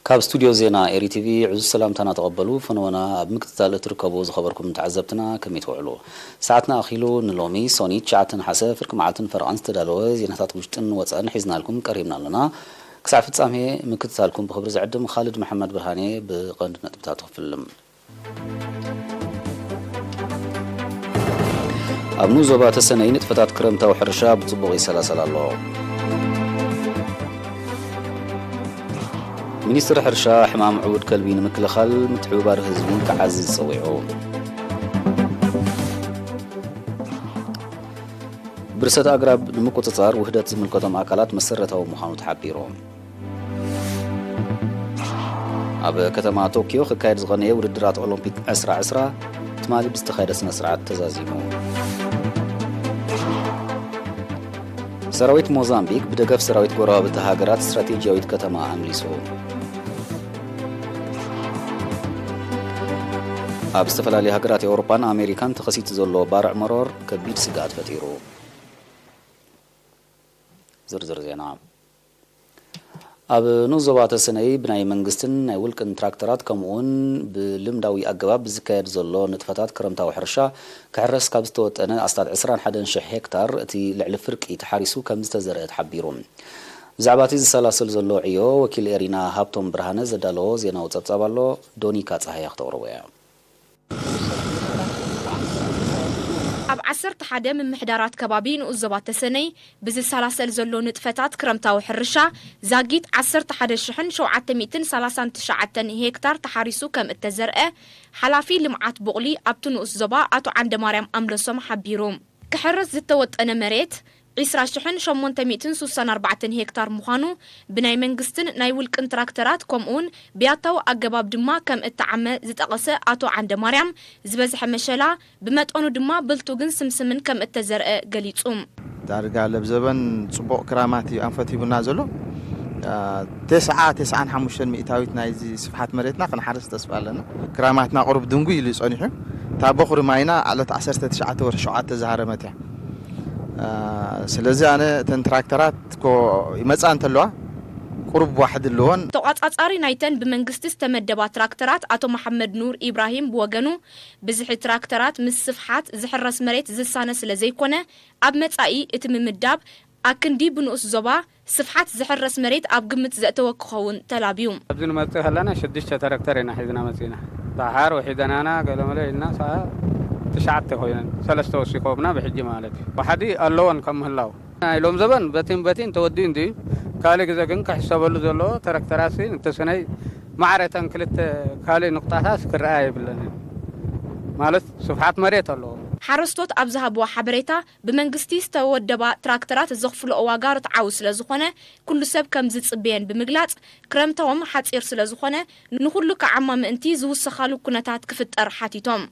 ካብ ስቱድዮ ዜና ኤሪ ቲቪ ዕዙዝ ሰላምታና ተቐበሉ። ፈነወና ኣብ ምክትታል እትርከቡ ዝኸበርኩም ተዓዘብትና ከመይ ትውዕሉ? ሰዓትና ኣኺሉ። ንሎሚ ሶኒ ትሽዓተ ነሓሰ ፍርቂ መዓልትን ፈረቓን ዝተዳለወ ዜናታት ውሽጥን ወጻእን ሒዝናልኩም ቀሪብና ኣለና። ክሳዕ ፍጻሜ ምክትታልኩም ብኽብሪ ዝዕድም ካልድ መሓመድ ብርሃኔ። ብቐንዲ ነጥብታቱ ክፍልም። ኣብ ንኡስ ዞባ ተሰነይ ንጥፈታት ክረምታዊ ሕርሻ ብጽቡቕ ይሰላሰል ኣሎ። ሚኒስትሪ ሕርሻ ሕማም ዕቡድ ከልቢ ንምክልኻል ምትሕብባር ህዝቢ ክዓዝዝ ጸዊዑ። ብርሰት ኣግራብ ንምቁጽጻር ውህደት ዝምልከቶም ኣካላት መሰረታዊ ምዃኑ ተሓቢሩ። ኣብ ከተማ ቶኪዮ ክካየድ ዝቐነየ ውድድራት ኦሎምፒክ ዕስራ ዕስራ ትማሊ ብዝተኻየደ ስነ ስርዓት ተዛዚሙ። ሰራዊት ሞዛምቢክ ብደገፍ ሰራዊት ጎረባብቲ ሃገራት ስትራቴጂያዊት ከተማ ኣምሊሱ። ኣብ ዝተፈላለዩ ሃገራት ኤውሮጳን ኣሜሪካን ተኸሲቱ ዘሎ ባርዕ መሮር ከቢድ ስግኣት ፈጢሩ። ዝርዝር ዜና። ኣብ ንኡስ ዞባ ተሰነይ ብናይ መንግስትን ናይ ውልቅን ትራክተራት ከምኡውን ብልምዳዊ ኣገባብ ብዝካየድ ዘሎ ንጥፈታት ክረምታዊ ሕርሻ ክሕረስ ካብ ዝተወጠነ ኣስታት ዕስራን ሓደን ሽሕ ሄክታር እቲ ልዕሊ ፍርቂ ተሓሪሱ ከም ዝተዘርአ ተሓቢሩ። ብዛዕባ እቲ ዝሰላሰል ዘሎ ዕዮ ወኪል ኤሪና ሃብቶም ብርሃነ ዘዳለዎ ዜናዊ ጸብጻብ ኣሎ። ዶኒካ ጸሃያ ክተቕርቦ እያ። ኣብ ዓሰርተ ሓደ ምምሕዳራት ከባቢ ንኡስ ዞባ ተሰነይ ብዝሰላሰል ዘሎ ንጥፈታት ክረምታዊ ሕርሻ ዛጊት ዓሰርተ ሓደ ሽሕን ሸውዓተ ሚእትን ሰላሳን ትሽዓተን ሄክታር ተሓሪሱ ከም እተዘርአ ሓላፊ ልምዓት ቡቕሊ ኣብቲ ንኡስ ዞባ ኣቶ ዓንደማርያም ኣምለሶም ሓቢሩ። ክሕረስ ዝተወጠነ መሬት ዒስራ ሽሕን ሸሞንተ ሚእትን ሱሳን ኣርባዕተን ሄክታር ምዃኑ ብናይ መንግስትን ናይ ውልቅን ትራክተራት ከምኡውን ብያታዊ ኣገባብ ድማ ከም እተዓመ ዝጠቐሰ ኣቶ ዓንደማርያም፣ ዝበዝሐ መሸላ ብመጠኑ ድማ ብልቱግን ስምስምን ከም እተዘርአ ገሊጹ። ዳርጋ ለብዘበን ጽቡቕ ክራማት እዩ ኣንፈት ሂቡና ዘሎ። አ፣ ተስዓ፣ ተስዓን ሓሙሽተን ሚእታዊት ናይዚ ስፍሓት መሬትና ክንሓርስ ተስፋ ኣለና። ክራማትና ቁሩብ ድንጉይ ኢሉ እዩ ጸኒሑ። እታ በኹሪ ማይና ዕለት ዓሰርተ ትሽዓተ ወርሒ ሸውዓተ ዝሃረመት እያ። አ፣ ስለዚ ኣነ እተን ትራክተራት እኮ ይመጻ እንተለዋ ቁሩብ ዋሕዲ ኣለዎን። ተቋጻጻሪ ናይተን ብመንግስቲ ዝተመደባ ትራክተራት ኣቶ መሓመድ ኑር ኢብራሂም ብወገኑ፣ ብዝሒ ትራክተራት ምስ ስፍሓት ዝሕረስ መሬት ዝሳነ ስለ ዘይኮነ፣ ኣብ መጻኢ እቲ ምምዳብ ኣክንዲ ብንኡስ ዞባ ስፍሓት ዝሕረስ መሬት ኣብ ግምት ዘእተወ ክኸውን ተላብዩ። ኣብዚ ንመጽእ ከለና ሽዱሽተ ትራክተር ኢና ሒዝና መጺእና። ደሓር ውሒደናና ገለመለ ኢልና ሰዓ ትሽዓተ ኮይነን፣ ሰለስተ ወሲኾምና ብሕጂ ማለት እዩ። ዋሕዲ ኣለወን ከም ምህላው። ናይ ሎም ዘበን በቲን በቲን ተወዲኡ እንድዩ። ካልእ ግዜ ግን ክሕሰበሉ ዘለዎ ትራክተራሲ ንተሰነይ ማዕረ እተን ክልተ ካልእ ንቁጣታስ ክረኣያ የብለንን። ማለት ስፍሓት መሬት ኣለዎ። ሓረስቶት ኣብ ዝሃብዎ ሓበሬታ፣ ብመንግስቲ ዝተወደባ ትራክተራት ዘኽፍልኦ ዋጋ ርትዓዊ ስለ ዝኾነ፣ ኩሉ ሰብ ከም ዝጽበየን ብምግላጽ፣ ክረምታዎም ሓጺር ስለ ዝኾነ፣ ንኹሉ ክዓማ ምእንቲ ዝውስኻሉ ኩነታት ክፍጠር ሓቲቶም።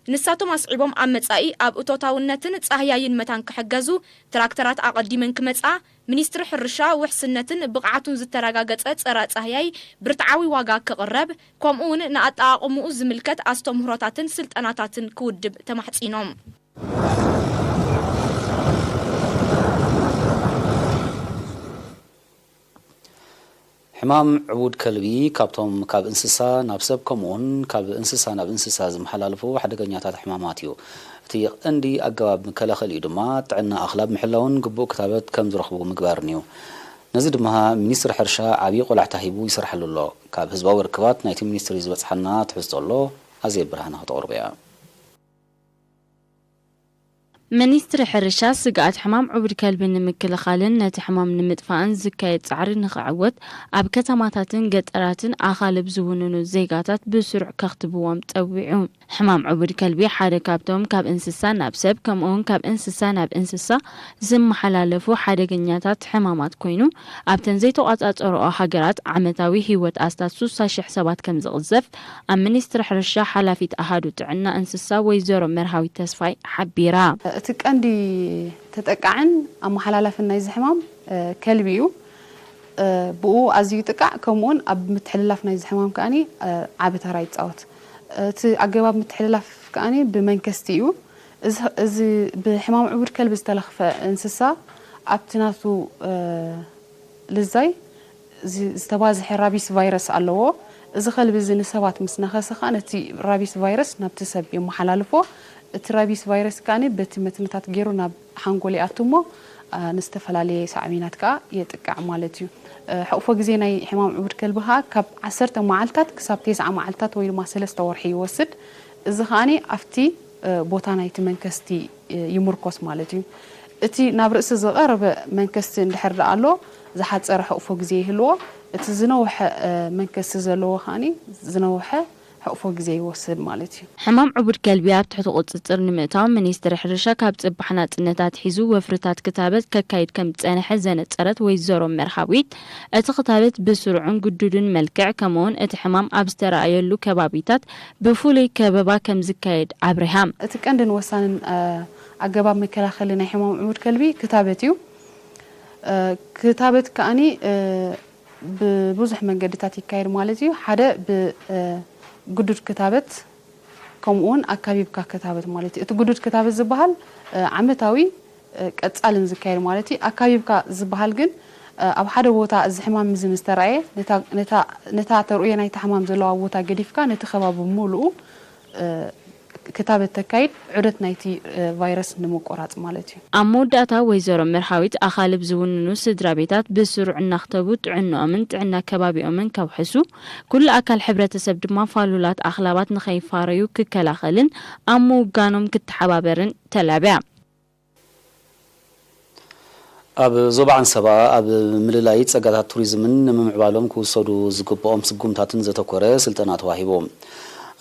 ንሳቶም ኣስዒቦም፣ ኣብ መጻኢ ኣብ እቶታውነትን ጻህያይን መታን ክሕገዙ ትራክተራት ኣቐዲመን ክመጻ፣ ሚኒስትሪ ሕርሻ ውሕስነትን ብቕዓቱን ዝተረጋገጸ ጸረ ጻህያይ ብርትዓዊ ዋጋ ክቕረብ፣ ከምኡውን ንኣጠቓቕምኡ ዝምልከት ኣስተምህሮታትን ስልጠናታትን ክውድብ ተማሕጺኖም። ሕማም ዕቡድ ከልቢ ካብቶም ካብ እንስሳ ናብ ሰብ ከምኡውን ካብ እንስሳ ናብ እንስሳ ዝመሓላለፉ ሓደገኛታት ሕማማት እዩ። እቲ ቀንዲ ኣገባብ መከላኸሊኡ ድማ ጥዕና ኣኽላብ ምሕላውን ግቡእ ክታበት ከም ዝረኽቡ ምግባርን እዩ። ነዚ ድማ ሚኒስትሪ ሕርሻ ዓብዪ ቆላሕታ ሂቡ ይሰርሓሉ ኣሎ። ካብ ህዝባዊ ርክባት ናይቲ ሚኒስትሪ ዝበጽሓና ትሕዝቶ ኣሎ። ኣዜብ ብርሃነ ከተቕርቦ እያ። ሚኒስትሪ ሕርሻ ስግኣት ሕማም ዕቡድ ከልቢ ንምክልኻልን ነቲ ሕማም ንምጥፋእን ዝካየድ ጻዕሪ ንኽዕወት ኣብ ከተማታትን ገጠራትን ኣኻልብ ዝውንኑ ዜጋታት ብስሩዕ ከኽትብዎም ጸዊዑ። ሕማም ዕቡድ ከልቢ ሓደ ካብቶም ካብ እንስሳ ናብ ሰብ ከምኡውን ካብ እንስሳ ናብ እንስሳ ዝመሓላለፉ ሓደገኛታት ሕማማት ኮይኑ ኣብተን ዘይተቋጻጸርኦ ሃገራት ዓመታዊ ህይወት ኣስታት ሱሳ ሽሕ ሰባት ከም ዝቕዘፍ ኣብ ሚኒስትሪ ሕርሻ ሓላፊት ኣሃዱ ጥዕና እንስሳ ወይዘሮ መርሃዊት ተስፋይ ሓቢራ። እቲ ቀንዲ ተጠቃዕን ኣመሓላላፍን ናይዚ ሕማም፣ እ፣ ከልቢ እዩ። እ፣ ብኡ ኣዝዩ ይጥቃዕ፣ ከምኡውን ኣብ ምትሕልላፍ ናይዚ ሕማም ከኣኒ፣ እ፣ ዓቢ ተራ ይጻወት። እቲ ኣገባብ ምትሕልላፍ ከኣኒ ብመንከስቲ እዩ። እዚ፣ እዚ ብሕማም ዕቡድ ከልቢ ዝተለኽፈ እንስሳ ኣብቲ ናቱ፣ እ፣ ልዛይ ዝ-፣ ዝተባዝሐ ራቢስ ቫይረስ ኣለዎ። እዚ ከልቢ እዚ ንሰባት ምስ ነኸሰ ከኣ ነቲ ራቢስ ቫይረስ ናብቲ ሰብ የመሓላልፎ። እቲ ራቢስ ቫይረስ ከኣ በቲ መትንታት ገይሩ ናብ ሓንጎል ይኣቱ እሞ፣ አ፣ ንዝተፈላለየ ሳዕቤናት ከኣ የጥቅዕ ማለት እዩ። እ፣ ሕቕፎ ግዜ ናይ ሕማም ዕቡድ ከልቢ ከኣ ካብ ዓሰርተ መዓልታት ክሳብ ተስዓ መዓልታት ወይ ድማ ሰለስተ ወርሒ ይወስድ። እዚ ከኣ ኣብቲ፣ እ፣ ቦታ ናይቲ መንከስቲ፣ እ፣ ይምርኮስ ማለት እዩ። እቲ ናብ ርእሲ ዝቐረበ መንከስቲ እንድሕር ደኣ ኣሎ፣ ዝሓጸረ ሕቕፎ ግዜ ይህልዎ። እቲ ዝነውሐ፣ እ፣ መንከስቲ ዘለዎ ከኣ ዝነውሐ ሕቕፎ ግዜ ይወስድ ማለት እዩ። ሕማም ዕቡድ ከልቢ ኣብ ትሕቲ ቁጽጽር ንምእታው፣ ሚኒስትሪ ሕርሻ ካብ ጽባሕ ናጽነት ኣትሒዙ ወፍርታት ክታበት ከካይድ ከም ዝጸንሐ ዘነጸረት ወይዘሮ መርሃዊት፣ እቲ ክታበት ብስሩዕን ግዱድን መልክዕ፣ ከምኡውን እቲ ሕማም ኣብ ዝተራእየሉ ከባቢታት ብፍሉይ ከበባ ከም ዝካየድ ኣብሪሃ። እቲ ቀንድን ወሳንን፣ እ፣ ኣገባብ መከላኸሊ ናይ ሕማም ዕቡድ ከልቢ ክታበት እዩ። እ፣ ክታበት ከኣ፣ እ፣ ብብዙሕ መንገድታት ይካየድ ማለት እዩ። ሓደ ብ፣ እ፣ ግዱድ ክታበት፣ ከምኡውን ኣካቢብካ ክታበት ማለት እዩ። እቲ ግዱድ ክታበት ዝበሃል፣ እ፣ ዓመታዊ፣ እ፣ ቀጻልን ዝካየድ ማለት እዩ። ኣካቢብካ ዝበሃል ግን፣ እ፣ ኣብ ሓደ ቦታ እዚ ሕማም እዚ ምስ ተራእየ፣ ነታ፣ ነታ፣ ነታ ተርእዮ ናይቲ ሕማም ዘለዋ ቦታ ገዲፍካ ነቲ ከባቢ ብምሉኡ፣ እ፣ ክታበት ተካይድ፣ ዑደት ናይቲ፣ እ፣ ቫይረስ ንምቁራጽ ማለት እዩ። ኣብ መወዳእታ ወይዘሮ መርሃዊት፣ ኣኻልብ ዝውንኑ ስድራ ቤታት ብስሩዕ እናኽተቡ ጥዕንኦምን ጥዕና ከባቢኦምን ከውሕሱ፣ ኩሉ ኣካል ሕብረተሰብ ድማ ፋሉላት ኣኽላባት ንኸይፋረዩ ክከላኸልን ኣብ ምውጋኖም ክተሓባበርን ተላብያ። ኣብ ዞባ ዓንሰባ ኣብ ምልላይ ጸጋታት ቱሪዝምን ንምምዕባሎም ክውሰዱ ዝግብኦም ስጉምታትን ዘተኮረ ስልጠና ተዋሂቡ።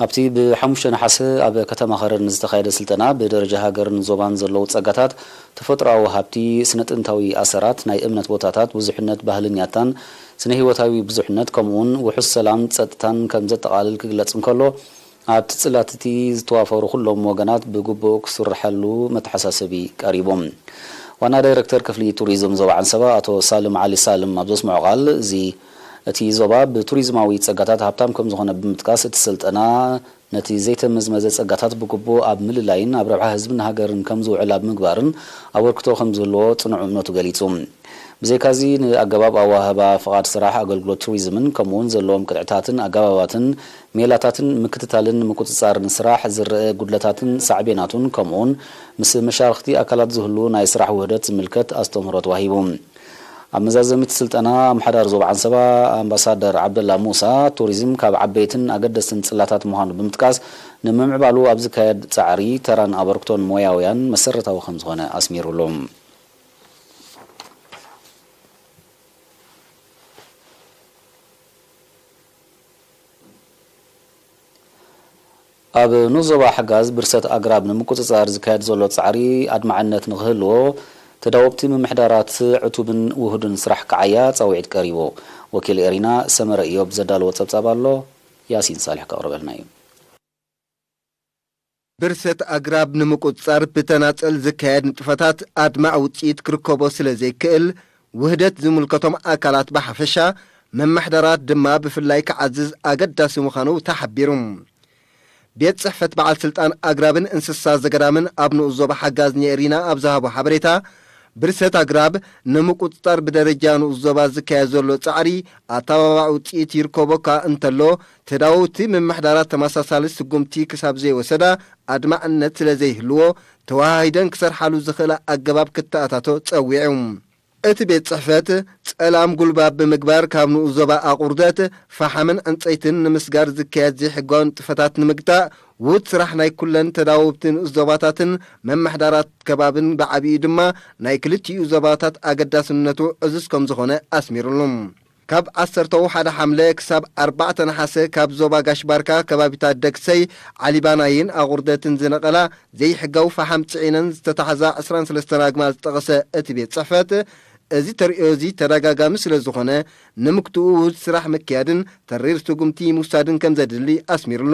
ኣብቲ ብሓሙሽተ ነሓሰ ኣብ ከተማ ከረን ዝተኻየደ ስልጠና፣ ብደረጃ ሃገርን ዞባን ዘለዉ ጸጋታት፣ ተፈጥሮኣዊ ሃብቲ፣ ስነ ጥንታዊ ኣሰራት፣ ናይ እምነት ቦታታት፣ ብዙሕነት ባህልን ያታን፣ ስነ ህይወታዊ ብዙሕነት፣ ከምኡውን ውሑስ ሰላም ጸጥታን ከም ዘጠቓልል ክግለጽ እንከሎ፣ ኣብቲ ጽላት እቲ ዝተዋፈሩ ኩሎም ወገናት ብግቡእ ክስርሐሉ መተሓሳሰቢ ቀሪቡ። ዋና ዳይረክተር ክፍሊ ቱሪዝም ዞባ ዓንሰባ ኣቶ ሳልም ዓሊ ሳልም ኣብ ዘስምዖ ቃል፣ እዚ እቲ ዞባ ብቱሪዝማዊ ጸጋታት ሃብታም ከም ዝኾነ ብምጥቃስ፣ እቲ ስልጠና ነቲ ዘይተመዝመዘ ጸጋታት ብግቡእ ኣብ ምልላይን ኣብ ረብሓ ህዝብን ሃገርን ከም ዝውዕል ኣብ ምግባርን ኣበርክቶ ከም ዝህልዎ ጽኑዕ እምነቱ ገሊጹ። ብዘይካዚ፣ ንኣገባብ ኣወሃህባ ፍቓድ ስራሕ ኣገልግሎት ቱሪዝምን ከምኡውን ዘለዎም ቅጥዕታትን ኣገባባትን ሜላታትን ምክትታልን ምቁጽጻርን ስራሕ ዝረአ ጉድለታትን ሳዕቤናቱን ከምኡውን ምስ መሻርኽቲ ኣካላት ዝህሉ ናይ ስራሕ ውህደት ዝምልከት ኣስተምህሮ ተዋሂቡ። ኣብ መዛዘሚት ስልጠና ኣምሓዳር ዞባ ዓንሰባ ኣምባሳደር ዓብደላ ሙሳ፣ ቱሪዝም ካብ ዓበይትን ኣገደስትን ጽላታት ምዃኑ ብምጥቃስ፣ ንምምዕባሉ ኣብ ዝካየድ ጻዕሪ ተራን ኣበርክቶን ሞያውያን መሰረታዊ ከም ዝኾነ ኣስሚሩሉ። ኣብ ንኡስ ዞባ ሓጋዝ ብርሰት ኣግራብ ንምቁጽጻር ዝካየድ ዘሎ ጻዕሪ ኣድማዕነት ንኽህልዎ፣ ተዳወብቲ ምምሕዳራት ዕቱብን ውሁድን ስራሕ ክዓያ ጻውዒት ቀሪቡ። ወኪል ኤሪና ሰመረ ኢዮብ ዘዳለዎ ጸብጻብ ኣሎ፣ ያሲን ሳልሕ ከቕርበልና እዩ። ብርሰት ኣግራብ ንምቁጽጻር ብተናጸል ዝካየድ ንጥፈታት ኣድማዕ ውጽኢት ክርከቦ ስለ ዘይክእል፣ ውህደት ዝምልከቶም ኣካላት ብሓፈሻ፣ መማሕደራት ድማ ብፍላይ ክዓዝዝ ኣገዳሲ ምዃኑ ተሓቢሩ። ቤት ጽሕፈት በዓል ስልጣን ኣግራብን እንስሳ ዘገዳምን ኣብ ንኡስ ዞባ ሓጋዝ ንኤሪና ኣብ ዝሃቦ ሓበሬታ፣ ብርሰት ኣግራብ ንምቁጽጻር ብደረጃ ንኡስ ዞባ ዝካየድ ዘሎ ጻዕሪ ኣተባባዕ ውጽኢት ይርከቦ እኳ እንተሎ፣ ተዳወብቲ ምምሕዳራት ተመሳሳሊ ስጉምቲ ክሳብ ዘይወሰዳ ኣድማዕነት ስለ ዘይህልዎ፣ ተወሃሂደን ክሰርሓሉ ዝኽእላ ኣገባብ ክተኣታቶ ጸዊዑ። እቲ ቤት ጽሕፈት፣ ጸላም ጉልባብ ብምግባር ካብ ንኡስ ዞባ ኣቑርደት፣ ፈሓምን ዕንጸይትን ንምስጋር ዝካየድ ዘይሕጋዊ ንጥፈታት ንምግታእ፣ ውሁድ ስራሕ ናይ ኩለን ተዳወብቲ ንኡስ ዞባታትን መማሕዳራት ከባብን ብዓቢኡ ድማ ናይ ክልቲኡ ዞባታት ኣገዳስነቱ ዕዙዝ ከም ዝኾነ ኣስሚሩሉ። ካብ ዓሰርተ ሓደ ሓምለ ክሳብ ኣርባዕተ ነሓሰ ካብ ዞባ ጋሽ ባርካ ከባቢታት ደግሰይ፣ ዓሊባናይን ኣቑርደትን ዝነቐላ ዘይሕጋዊ ፈሓም ጽዒነን ዝተታሕዛ ዕስራን ሰለስተን ኣግማል ዝጠቐሰ እቲ ቤት ጽሕፈት፣ እዚ ተርእዮ እዚ ተደጋጋሚ ስለ ዝኾነ፣ ንምግትኡ ውሁድ ስራሕ ምክያድን ተሪር ስጉምቲ ምውሳድን ከም ዘድሊ ኣስሚሩሉ።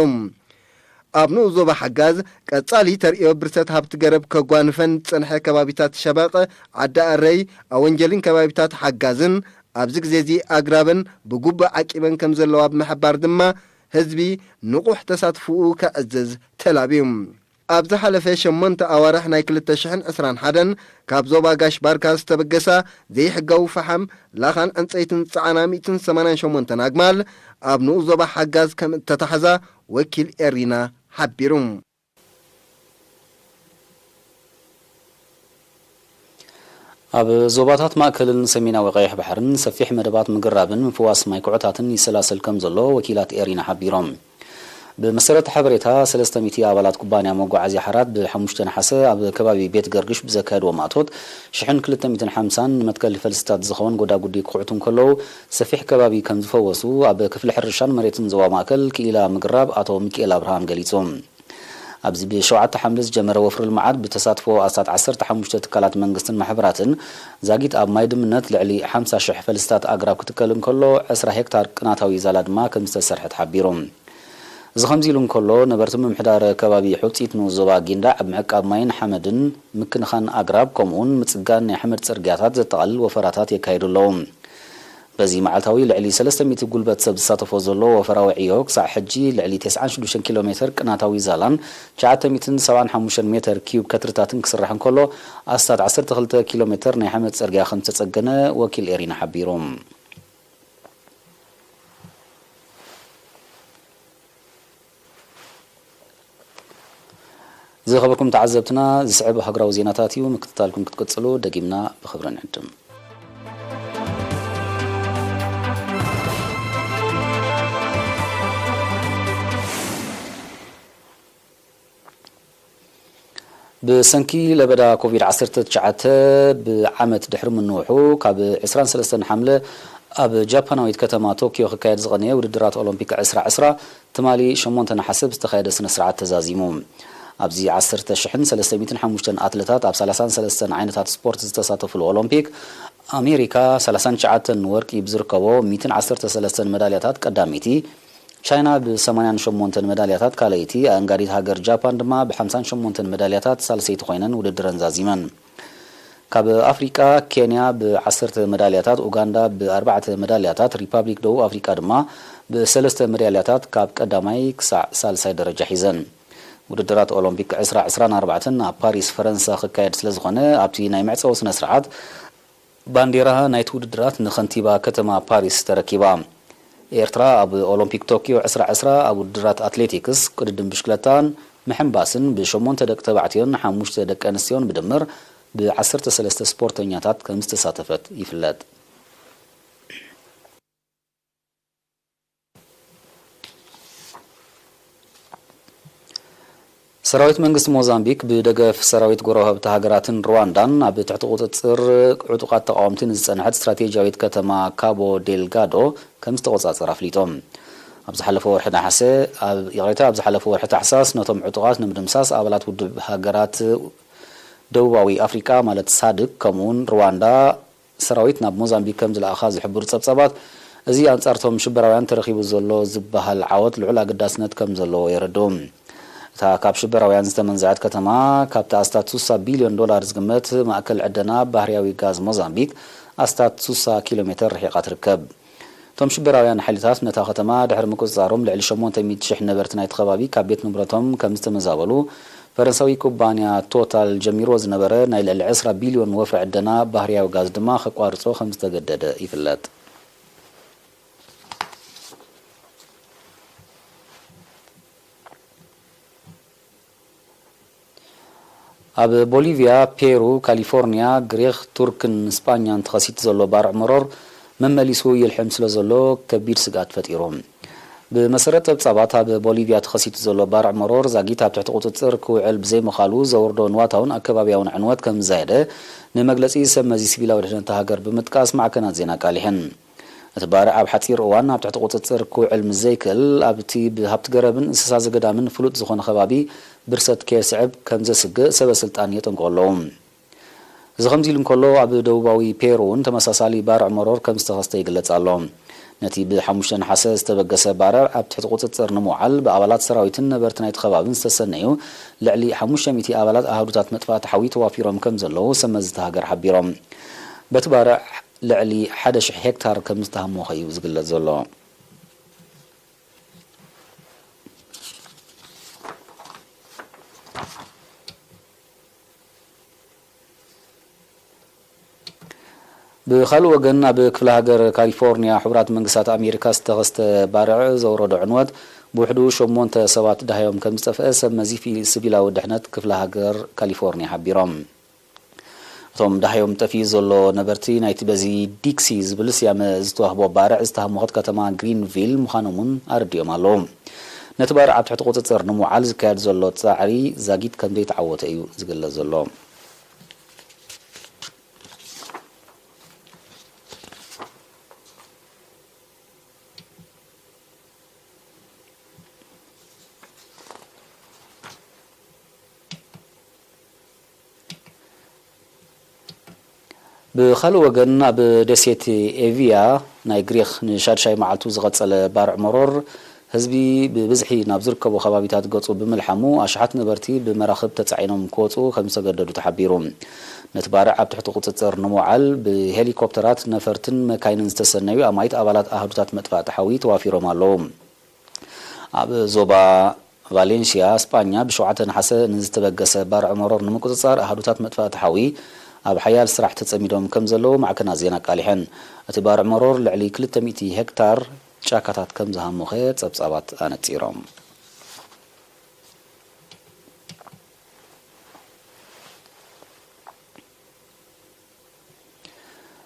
ኣብ ንኡስ ዞባ ሓጋዝ፣ ቀጻሊ ተርእዮ ብርሰት ሃብቲ ገረብ ከጓንፈን ዝጸንሐ ከባቢታት ሸበቕ፣ ዓዲ ኣረይ፣ ኣወንጀሊን ከባቢታት ሓጋዝን፣ ኣብዚ ግዜ እዚ ኣግራበን ብግቡእ ዓቂበን ከም ዘለዋ ብምሕባር ድማ፣ ህዝቢ ንቑሕ ተሳትፎኡ ከዕዝዝ ተላብዩ። ኣብ ዝሓለፈ ሸሞንተ ኣዋርሕ ናይ ክልተ ሽሕን ዕስራን ሓደን ካብ ዞባ ጋሽ ባርካ ዝተበገሳ ዘይሕጋዊ ፈሓም፣ ላኻን ዕንጸይትን ዝጸዓና ሚእትን ሰማንያን ሸሞንተን ኣግማል ኣብ ንኡስ ዞባ ሓጋዝ ከም እተታሕዛ ወኪል ኤሪና ሓቢሩ። ኣብ ዞባታት ማእከልን ሰሜናዊ ቀይሕ ባሕርን ሰፊሕ መደባት ምግራብን ምፍዋስ ማይ ኩዕታትን ይሰላሰል ከም ዘሎ ወኪላት ኤሪና ሓቢሮም። ብመሰረት ሓበሬታ፣ ሰለስተ ሚእቲ ኣባላት ኩባንያ መጓዓዝያ ሓራት ብሓሙሽተ ነሓሰ ኣብ ከባቢ ቤት ገርግሽ ብዘካየድዎ ማእቶት፣ ሽሕን ክልተ ሚእትን ሓምሳን ንመትከሊ ፈልስታት ዝኸውን ጎዳጉዲ ክኹዕቱ እንከለዉ፣ ሰፊሕ ከባቢ ከም ዝፈወሱ ኣብ ክፍሊ ሕርሻን መሬትን ዞባ ማእከል ክኢላ ምግራብ ኣቶ ሚኪኤል ኣብርሃም ገሊጹ። ኣብዚ ብሸውዓተ ሓምለ ዝጀመረ ወፍሪ ልምዓት ብተሳትፎ ኣስታት ዓሰርተ ሓሙሽተ ትካላት መንግስትን ማሕበራትን ዛጊት ኣብ ማይ ድምነት ልዕሊ ሓምሳ ሽሕ ፈልስታት ኣግራብ ክትከል እንከሎ፣ ዕስራ ሄክታር ቅናታዊ ዛላ ድማ ከም ዝተሰርሐ ተሓቢሩ። እዚ ከምዚ ኢሉ እንከሎ፣ ነበርቲ ምምሕዳር ከባቢ ሑጺት ንኡስ ዞባ ጊንዳዕ ኣብ ምዕቃብ ማይን ሓመድን፣ ምክንኻን ኣግራብ፣ ከምኡውን ምጽጋን ናይ ሓመድ ጽርግያታት ዘጠቓልል ወፈራታት የካይዱ ኣለዉ። በዚ መዓልታዊ ልዕሊ ሰለስተ ሚእቲ ጉልበት ሰብ ዝሳተፎ ዘሎ ወፈራዊ ዕዮ፣ ክሳዕ ሕጂ ልዕሊ ተስዓን ሽዱሽተን ኪሎ ሜተር ቅናታዊ ዛላን ትሽዓተ ሚእትን ሰብዓን ሓሙሽተን ሜተር ኪዩብ ከትርታትን ክስራሕ እንከሎ፣ ኣስታት ዓሰርተ ክልተ ኪሎ ሜተር ናይ ሓመድ ጽርግያ ከም ዝተጸገነ ወኪል ኤሪና ሓቢሩ። ዝኸበርኩም ተዓዘብትና፣ ዝስዕብ ሃገራዊ ዜናታት እዩ። ምክትታልኩም ክትቅጽሉ ደጊምና ብኽብሪ ንዕድም። ብሰንኪ ለበዳ ኮቪድ ዓሰርተ ትሽዓተ ብዓመት ድሕሪ ምንውሑ፣ ካብ ዕስራን ሰለስተን ሓምለ ኣብ ጃፓናዊት ከተማ ቶኪዮ ክካየድ ዝቐነየ ውድድራት ኦሎምፒክ ዕስራ ዕስራ፣ ትማሊ ሸሞንተ ነሓሰ ብዝተኻየደ ስነ ስርዓት ተዛዚሙ። ኣብዚ ዓሰርተ ሽሕን ሰለስተ ሚእትን ሓሙሽተን ኣትለታት ኣብ ሰላሳን ሰለስተን ዓይነታት ስፖርት ዝተሳተፉሉ ኦሎምፒክ፣ ኣሜሪካ ሰላሳን ትሽዓተን ወርቂ ብዝርከቦ ሚእትን ዓሰርተ ሰለስተን መዳልያታት ቀዳመይቲ፣ ቻይና ብሰማንያን ሸሞንተን መዳልያታት ካልኣይቲ፣ ኣእንጋዲት ሃገር ጃፓን ድማ ብሓምሳን ሸሞንተን መዳልያታት ሳልሰይቲ ኮይነን ውድድረን ዛዚመን። ካብ ኣፍሪቃ፣ ኬንያ ብዓሰርተ መዳልያታት፣ ኡጋንዳ ብኣርባዕተ መዳልያታት፣ ሪፓብሊክ ደቡብ ኣፍሪቃ ድማ ብሰለስተ መዳልያታት ካብ ቀዳማይ ክሳዕ ሳልሳይ ደረጃ ሒዘን። ውድድራት ኦሎምፒክ ዕስራ ዕስራን ኣርባዕተን ኣብ ፓሪስ ፈረንሳ ክካየድ ስለ ዝኾነ፣ ኣብቲ ናይ መዕጸዊ ስነ ስርዓት ባንዴራ ናይቲ ውድድራት ንኸንቲባ ከተማ ፓሪስ ተረኪባ። ኤርትራ ኣብ ኦሎምፒክ ቶኪዮ ዕስራ ዕስራ ኣብ ውድድራት ኣትሌቲክስ፣ ቅድድም ብሽክለታን ምሕንባስን ብሸሞንተ ደቂ ተባዕትዮን ሓሙሽተ ደቂ ኣንስትዮን ብድምር ብዓሰርተ ሰለስተ ስፖርተኛታት ከም ዝተሳተፈት ይፍለጥ። ሰራዊት መንግስቲ ሞዛምቢክ ብደገፍ ሰራዊት ጎረባብቲ ሃገራትን ሩዋንዳን ኣብ ትሕቲ ቁጽጽር ዕጡቓት ተቓወምቲ ንዝጸንሐት ስትራቴጂያዊት ከተማ ካቦ ዴልጋዶ ከም ዝተቆጻጸረ ኣፍሊጦም። ኣብ ዝሓለፈ ወርሒ ነሓሰ፣ ኣብ፣ ይቕሬታ፣ ኣብ ዝሓለፈ ወርሒ ታሕሳስ ነቶም ዕጡቓት ንምድምሳስ ኣባላት ውድብ ሃገራት ደቡባዊ ኣፍሪቃ ማለት ሳድክ ከምኡውን ሩዋንዳ ሰራዊት ናብ ሞዛምቢክ ከም ዝለኣኻ ዝሕብሩ ጸብጻባት፣ እዚ ኣንጻርቶም ሽበራውያን ተረኺቡ ዘሎ ዝበሃል ዓወት ልዑል ኣገዳስነት ከም ዘለዎ የረድኡ። እታ ካብ ሽበራውያን ዝተመንዘዐት ከተማ፣ ካብቲ ኣስታት ሱሳ ቢልዮን ዶላር ዝግመት ማእከል ዕደና ባህርያዊ ጋዝ ሞዛምቢክ ኣስታት ሱሳ ኪሎ ሜተር ርሒቓ ትርከብ። እቶም ሽበራውያን ሓይልታት ነታ ከተማ ድሕሪ ምቁጽጻሮም፣ ልዕሊ ሸሞንተ ሚእቲ ሽሕ ነበርቲ ናይቲ ከባቢ ካብ ቤት ንብረቶም ከም ዝተመዛበሉ፣ ፈረንሳዊ ኩባንያ ቶታል ጀሚርዎ ዝነበረ ናይ ልዕሊ ዕስራ ቢልዮን ወፍሪ ዕደና ባህርያዊ ጋዝ ድማ ከቋርጾ ከም ዝተገደደ ይፍለጥ። ኣብ ቦሊቪያ፣ ፔሩ፣ ካሊፎርኒያ፣ ግሪኽ፣ ቱርክን ስጳኛን ተኸሲቱ ዘሎ ባርዕ መሮር መመሊሱ ይልሕም ስለ ዘሎ ከቢድ ስግኣት ፈጢሩ። ብመሰረት ጸብጻባት፣ ኣብ ቦሊቪያ ተኸሲቱ ዘሎ ባርዕ መሮር ዛጊት ኣብ ትሕቲ ቁጽጽር ክውዕል ብዘይምኻሉ ዘውርዶ ንዋታውን ኣከባብያውን ዕንወት ከም ዝዛየደ ንመግለጺ ሰብ መዚ ሲቪላዊ ድሕነት ሃገር ብምጥቃስ ማዕከናት ዜና ኣቃሊሐን። እቲ ባርዕ ኣብ ሓጺር እዋን ኣብ ትሕቲ ቁጽጽር ክውዕል ምስ ዘይክእል፣ ኣብቲ ብሃብቲ ገረብን እንስሳ ዘገዳምን ፍሉጥ ዝኾነ ከባቢ ብርሰት ከየስዕብ ከም ዘስግእ ሰበ ስልጣን የጠንቅቑ ኣለዉ። እዚ ከምዚ ኢሉ እንከሎ፣ ኣብ ደቡባዊ ፔሩ እውን ተመሳሳሊ ባርዕ መሮር ከም ዝተኸስተ ይግለጽ ኣሎ። ነቲ ብሓሙሽተ ነሓሰ ዝተበገሰ ባርዕ ኣብ ትሕቲ ቁጽጽር ንምውዓል ብኣባላት ሰራዊትን ነበርቲ ናይቲ ከባብን ዝተሰነዩ ልዕሊ ሓሙሽተ ሚእቲ ኣባላት ኣሃዱታት መጥፋእቲ ሓዊ ተዋፊሮም ከም ዘለዉ ሰብ መዚ እታ ሃገር ሓቢሮም። በቲ ባርዕ ልዕሊ ሓደ ሽሕ ሄክታር ከም ዝተሃሞኸ እዩ ዝግለጽ ዘሎ። ብኻልእ ወገን፣ ኣብ ክፍለ ሃገር ካሊፎርኒያ ሕቡራት መንግስታት ኣሜሪካ ዝተኸስተ ባርዕ ዘውረዶ ዕንወት ብውሕዱ ሸሞንተ ሰባት ደሃዮም ከም ዝጠፍአ ሰብ መዚ ፊ-፣ ሲቪላዊ ድሕነት ክፍለ ሃገር ካሊፎርኒያ ሓቢሮም። እቶም ደሃዮም ጠፊኡ ዘሎ ነበርቲ ናይቲ በዚ ዲክሲ ዝብል ስያመ ዝተዋህቦ ባርዕ ዝተሃሞኸት ከተማ ግሪንቪል ምዃኖም እውን ኣረዲኦም ኣለዉ። ነቲ ባርዕ ኣብ ትሕቲ ቁጽጽር ንምውዓል ዝካየድ ዘሎ ጻዕሪ ዛጊት ከም ዘይተዓወተ እዩ ዝግለጽ ዘሎ። ብኻልእ ወገን፣ ኣብ ደሴት ኤቪያ ናይ ግሪኽ ንሻድሻይ መዓልቱ ዝቐጸለ ባርዕ መሮር፣ ህዝቢ ብብዝሒ ናብ ዝርከቦ ከባቢታት ገጹ ብምልሓሙ፣ ኣሽሓት ነበርቲ ብመራኽብ ተጻዒኖም ክወጹ ከም ዝተገደዱ ተሓቢሩ። ነቲ ባርዕ ኣብ ትሕቲ ቁጽጽር ንምውዓል፣ ብሄሊኮፕተራት፣ ነፈርትን መካይንን ዝተሰነዩ ኣማኢት ኣባላት ኣሃዱታት መጥፋእቲ ሓዊ ተዋፊሮም ኣለዉ። ኣብ ዞባ ቫሌንሽያ ስጳኛ፣ ብሸውዓተ ነሓሰ ንዝተበገሰ ባርዕ መሮር ንምቁጽጻር ኣሃዱታት መጥፋእቲ ሓዊ ኣብ ሓያል ስራሕ ተጸሚዶም ከም ዘለዉ ማዕከናት ዜና ኣቃሊሐን። እቲ ባርዕ መሮር ልዕሊ ክልተ ሚእቲ ሄክታር ጫካታት ከም ዝሃሞኸ ጸብጻባት ኣነጺሮም።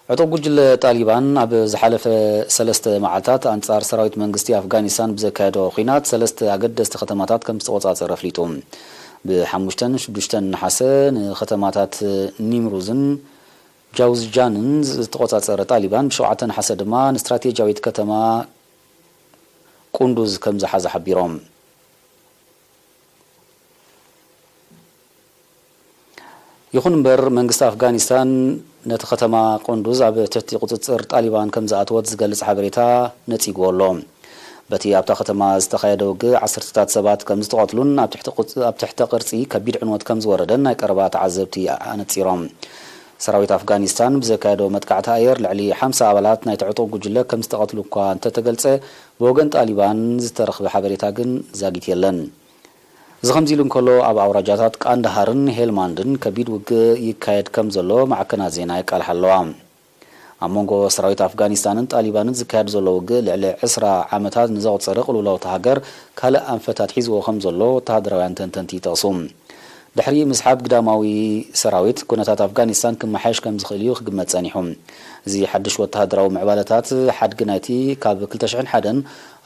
ዕጡቕ ጉጅለ ጣሊባን ኣብ ዝሓለፈ ሰለስተ መዓልታት ኣንጻር ሰራዊት መንግስቲ ኣፍጋኒስታን ብዘካየዶ ኲናት ሰለስተ ኣገደስቲ ከተማታት ከም ዝተቖጻጸረ ኣፍሊጡ። ብ5ን 6ን ነሓሰ ንከተማታት ኒምሩዝን ጃውዝጃንን ዝተቖጻጸረ ጣሊባን፣ ብ7 ነሓሰ ድማ ንስትራቴጂያዊት ከተማ ቁንዱዝ ከም ዝሓዘ ሓቢሮም። ይኹን እምበር፣ መንግስቲ ኣፍጋኒስታን ነቲ ከተማ ቁንዱዝ ኣብ ትሕቲ ቁጽጽር ጣሊባን ከም ዝኣተወት ዝገልጽ ሓበሬታ ነጺግዎ ኣሎ። በቲ ኣብታ ከተማ ዝተኻየደ ውግእ፣ ዓሰርተታት ሰባት ከም ዝተቐትሉን ኣብ ትሕቲ ቁጽ-፣ ኣብ ትሕተ ቅርጺ ከቢድ ዕንወት ከም ዝወረደን ናይ ቀረባ ተዓዘብቲ ኣነጺሮም። ሰራዊት ኣፍጋኒስታን ብዘካየዶ መጥቃዕቲ ኣየር፣ ልዕሊ ሓምሳ ኣባላት ናይቲ ዕጡቕ ጉጅለ ከም ዝተቐትሉ እኳ እንተተገልጸ፣ ብወገን ጣሊባን ዝተረኽበ ሓበሬታ ግን ዛጊት የለን። እዚ ከምዚ ኢሉ እንከሎ፣ ኣብ ኣውራጃታት ቃንዳሃርን ሄልማንድን ከቢድ ውግእ ይካየድ ከም ዘሎ ማዕከናት ዜና የቃልሓ ኣለዋ። ኣብ መንጎ ሰራዊት ኣፍጋኒስታንን ጣሊባንን ዝካየድ ዘሎ ውግእ፣ ልዕሊ ዕስራ ዓመታት ንዘቑጸረ ቅልውላው እታ ሃገር ካልእ ኣንፈት ኣትሒዝዎ ከም ዘሎ ወተሃደራውያን ተንተንቲ ይጠቕሱ። ድሕሪ ምስሓብ ግዳማዊ ሰራዊት፣ ኩነታት ኣፍጋኒስታን ክመሓየሽ ከም ዝኽእል እዩ ክግመት ጸኒሑ። እዚ ሓድሽ ወተሃደራዊ ምዕባለታት፣ ሓድጊ ናይቲ ካብ ክልተ ሽሕን ሓደን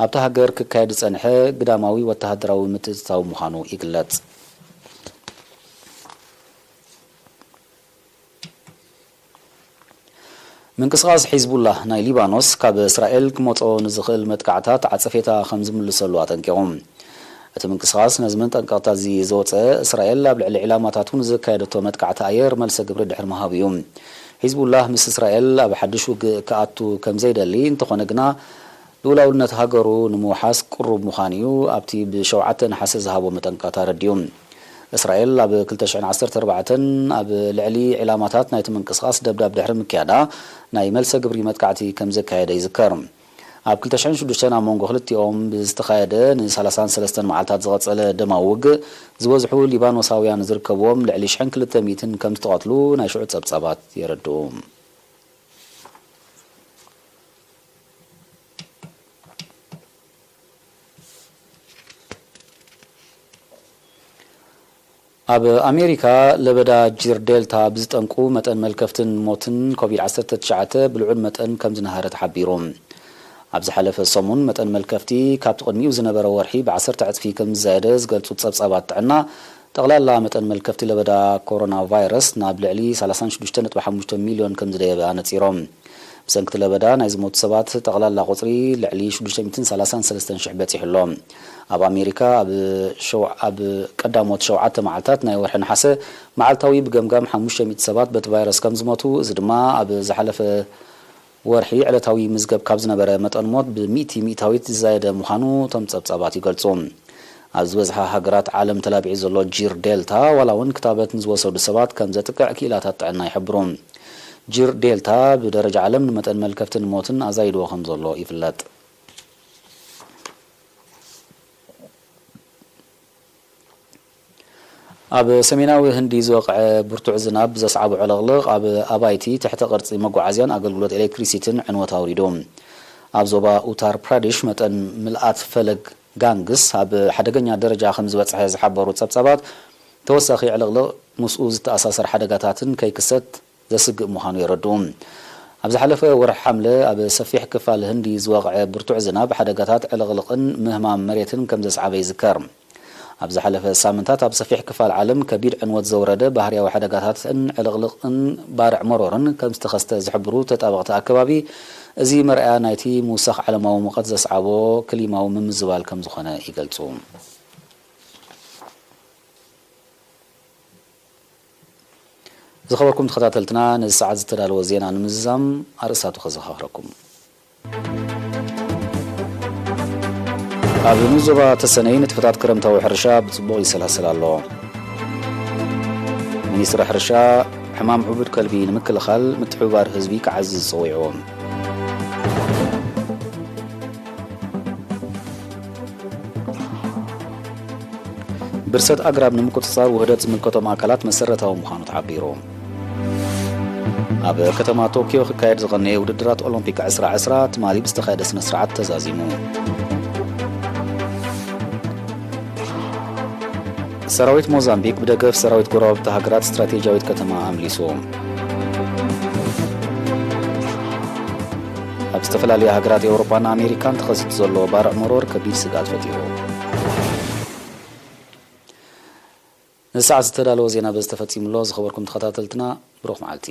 ኣብታ ሃገር ክካየድ ዝጸንሐ ግዳማዊ ወተሃደራዊ ምትእትታው ምዃኑ ይግለጽ። ምንቅስቓስ ሒዝቡላህ ናይ ሊባኖስ፣ ካብ እስራኤል ክመጾ ንዝኽእል መጥቃዕታት ዓጸፌታ ከም ዝምልሰሉ ኣጠንቂቑ። እቲ ምንቅስቓስ ነዚ መጠንቀቕታ እዚ ዘውጸ፣ እስራኤል ኣብ ልዕሊ ዒላማታቱ ንዘካየደቶ መጥቃዕቲ ኣየር መልሰ ግብሪ ድሕሪ ምሃቡ እዩ። ሒዝቡላህ ምስ እስራኤል ኣብ ሓድሽ ውግእ ክኣቱ ከም ዘይደሊ፣ እንተኾነ ግና ልኡላውነት ሃገሩ ንምውሓስ ቅሩብ ምዃኑ እዩ ኣብቲ ብ7 ነሓሰ ዝሃቦ መጠንቀቕታ ኣረዲኡ። እስራኤል ኣብ ክልተ ሽሕን ዓሰርተ ኣርባዕተን ኣብ ልዕሊ ዒላማታት ናይቲ ምንቅስቓስ ደብዳብ ድሕሪ ምክያዳ፣ ናይ መልሰ ግብሪ መጥቃዕቲ ከም ዘካየደ ይዝከር። ኣብ ክልተ ሽሕን ሽዱሽተን ኣብ መንጎ ክልቲኦም ብዝተኻየደ ን33 መዓልታት ዝቐጸለ ደማዊ ውግእ፣ ዝበዝሑ ሊባኖሳውያን ዝርከብዎም ልዕሊ ሽሕን ክልተ ሚእትን ከም ዝተቐትሉ ናይ ሽዑ ጸብጻባት የረድኡ። ኣብ ኣሜሪካ፣ ለበዳ ጅር ዴልታ ብዝጠንቁ መጠን መልከፍትን ሞትን ኮቪድ ዓሰርተ ትሽዓተ ብልዑል መጠን ከም ዝነሃረ ተሓቢሩ። ኣብ ዝሓለፈ ሰሙን፣ መጠን መልከፍቲ ካብቲ ቅድሚኡ ዝነበረ ወርሒ ብዓሰርተ ዕጽፊ ከም ዝዛየደ ዝገልጹ ጸብጻባት ጥዕና፣ ጠቕላላ መጠን መልከፍቲ ለበዳ ኮሮና ቫይረስ ናብ ልዕሊ ሰላሳን ሽዱሽተ ነጥቢ ሓሙሽተ ሚልዮን ከም ዝደየበ ኣነጺሮም። ብሰንኪ እቲ ለበዳ ናይ ዝሞቱ ሰባት ጠቕላላ ቁጽሪ ልዕሊ ሽዱሽተ ሚእትን ሰላሳን ሰለስተን ሽሕ በጺሑ ኣሎ። ኣብ ኣሜሪካ፣ ኣብ ሸው-፣ ኣብ ቀዳሞት ሸውዓተ መዓልታት ናይ ወርሒ ነሓሰ፣ መዓልታዊ ብገምጋም ሓሙሽተ ሚእቲ ሰባት በቲ ቫይረስ ከም ዝሞቱ፣ እዚ ድማ ኣብ ዝሓለፈ ወርሒ ዕለታዊ ምዝገብ ካብ ዝነበረ መጠን ሞት ብሚእቲ ሚእታዊት ዝዛየደ ምዃኑ እቶም ጸብጻባት ይገልጹ። ኣብ ዝበዝሓ ሃገራት ዓለም ተላቢዑ ዘሎ ጅር ዴልታ፣ ዋላ እውን ክታበት ንዝወሰዱ ሰባት ከም ዘጥቅዕ ክኢላታት ጥዕና ይሕብሩ። ጅር ዴልታ ብደረጃ ዓለም ንመጠን መልከፍትን ሞትን ኣዛይድዎ ከም ዘሎ ይፍለጥ። ኣብ ሰሜናዊ ህንዲ ዝወቕዐ ብርቱዕ ዝናብ ዘስዓቦ ዕልቕልቕ ኣብ ኣባይቲ፣ ትሕተ ቅርጺ መጓዓዝያን ኣገልግሎት ኤሌክትሪሲቲን ዕንወት ኣውሪዱ። ኣብ ዞባ ኡታር ፕራዴሽ መጠን ምልኣት ፈለግ ጋንግስ ኣብ ሓደገኛ ደረጃ ከም ዝበጽሐ ዝሓበሩ ጸብጻባት፣ ተወሳኺ ዕልቕልቕ ምስኡ ዝተኣሳሰር ሓደጋታትን ከይክሰት ዘስግእ ምዃኑ የረድኡ። ኣብ ዝሓለፈ ወርሒ ሓምለ ኣብ ሰፊሕ ክፋል ህንዲ ዝወቕዐ ብርቱዕ ዝናብ ሓደጋታት ዕልቕልቕን ምህማም መሬትን ከም ዘስዓበ ይዝከር። ኣብ ዝሓለፈ ሳምንታት ኣብ ሰፊሕ ክፋል ዓለም ከቢድ ዕንወት ዘውረደ ባህርያዊ ሓደጋታትን ዕልቕልቕን ባርዕ መሮርን ከም ዝተኸስተ ዝሕብሩ ተጣበቕቲ ኣከባቢ፣ እዚ መርኣያ ናይቲ ምውሳኽ ዓለማዊ ሙቐት ዘስዓቦ ክሊማዊ ምምዝባል ከም ዝኾነ ይገልጹ። ዝኸበርኩም ተኸታተልትና፣ ነዚ ሰዓት ዝተዳለወ ዜና ንምዝዛም ኣርእስታቱ ከዘኻኽረኩም። ኣብ ንኡስ ዞባ ተሰነይ ንጥፈታት ክረምታዊ ሕርሻ ብጽቡቕ ይሰላሰል ኣሎ። ሚኒስትሪ ሕርሻ፣ ሕማም ዕቡድ ከልቢ ንምክልኻል ምትሕብባር ህዝቢ ክዓዝዝ ጸዊዑ። ብርሰት ኣግራብ ንምቁጽጻር ውህደት ዝምልከቶም ኣካላት መሰረታዊ ምዃኑ ተሓቢሩ። ኣብ ከተማ ቶኪዮ ክካየድ ዝቐነየ ውድድራት ኦሎምፒክ ዕስራ ዕስራ ትማሊ ብዝተኻየደ ስነ ስርዓት ተዛዚሙ። ሰራዊት ሞዛምቢክ ብደገፍ ሰራዊት ጎረባብቲ ሃገራት ስትራቴጂያዊት ከተማ ኣምሊሱ። ኣብ ዝተፈላለያ ሃገራት ኤውሮጳን ኣሜሪካን ተኸሲቱ ዘሎ ባርዕ መሮር ከቢድ ስግኣት ፈጢሩ። ንሰዓት ዝተዳለወ ዜና በዚ ተፈጺሙ ኣሎ። ዝኸበርኩም ተኸታተልትና፣ ብሩኽ መዓልቲ።